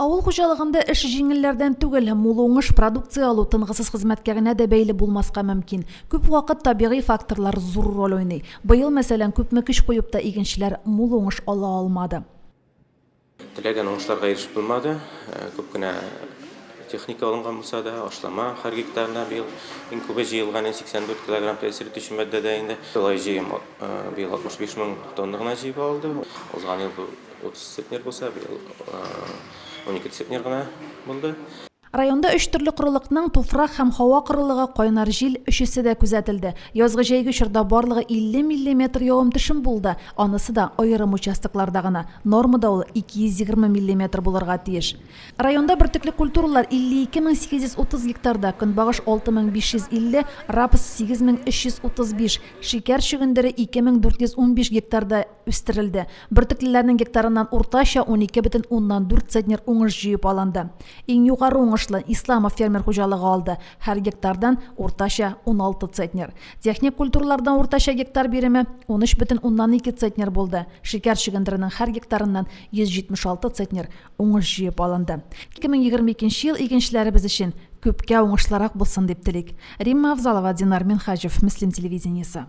Авыл хуҗалыгында эш җиңелләрдән түгел. Мул уңыш, продукция алу тынгысыз хезмәткә генә дә бәйле булмаска мөмкин. Күп вакыт табигый факторлар зур роль уйный. Быел, мәсәлән, күпме көч куеп та игенчеләр мул уңыш ала алмады. Теләгән уңышларга ирешеп булмады. Күп кенә техника алынган булса да, ашлама һәр гектарына быел иң күбе җыелган, 84 килограмм тәэсир итүче матдә дә инде. Шулай җыем быел 65 мең тонна гына җыеп алды. Узган ел бу 30 центнер булса, быел 12 центнер гына булды. Районда өч төрле корылыкның, туфрак һәм һава корылыгы, кайнар җил, өчесе дә күзәтелде. Язгы-җәйге чорда барлыгы 50 миллиметр явым-төшем булды, анысы да аерым участокларда гына, нормада ул 220 миллиметр булырга тиеш. Районда бөртекле культуралар 52 830 гектарда, көнбагыш 6550, рапс 8335, шикәр чөгендере 2415 гектарда үстерелде. Бөртеклеләрнең гектарыннан уртача 12,4 центнер уңыш җыеп алынды. Иң югары уңышлы Исламов фермер хуҗалыгы алды, һәр гектардан уртача 16 центнер. Техник культуралардан уртача гектар биреме 13,2 центнер булды. Шикәр чөгендеренең һәр гектарыннан 176 центнер уңыш җыеп алынды. 2022 ел игенчеләребез өчен күпкә уңышлырак булсын дип телик. Римма Авзалова, Динар Минһаҗев, Мөслим телевидениесе.